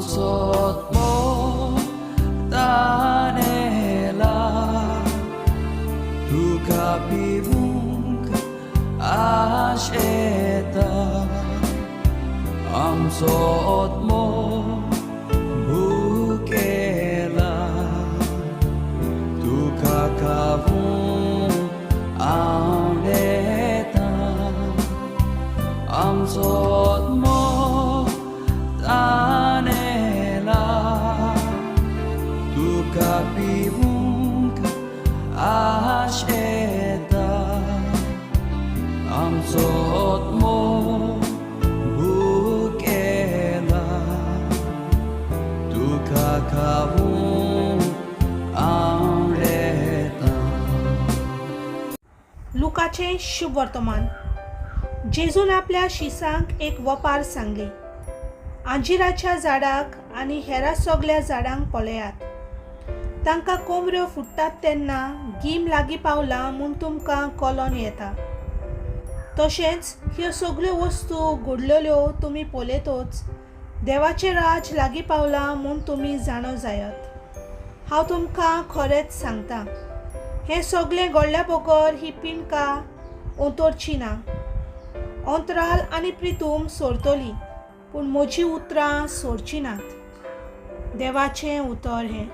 आमचो आत्मो तानेला तुका पिवूंक आशेता आमचो आत्मो भुकेला तुका खावूंक आवडेता आमचो आत्मो तानेला तुका पिवूंक आशेता आमचो आत्मो भुकेला तुका खावूंक आवडेता. लुकाचें शुभ वर्तमान. जेजून आपल्या शिसांक एक वपार सांगली, आंजिराच्या झाडाक आनी हेरा सगल्या झाडांक पळयात. तांकां कोमऱ्यो फुट्टात तेन्ना गीम लागीं पावला म्हूण तुमकां कळोन येता. तशेंच ह्यो सगल्यो वस्तू घडलेल्यो तुमी पळयतच देवाचें राज लागीं पावलां म्हूण तुमी जाणो जायात. हांव तुमकां खरेंच सांगता, हें सगलें घडल्या बगर ही पिंडकां अंतरची ना. अंतराल आनी प्रितूम सोरतली, पूण म्हजीं उतरां सोरचीं नात. देवाचें उतर हें.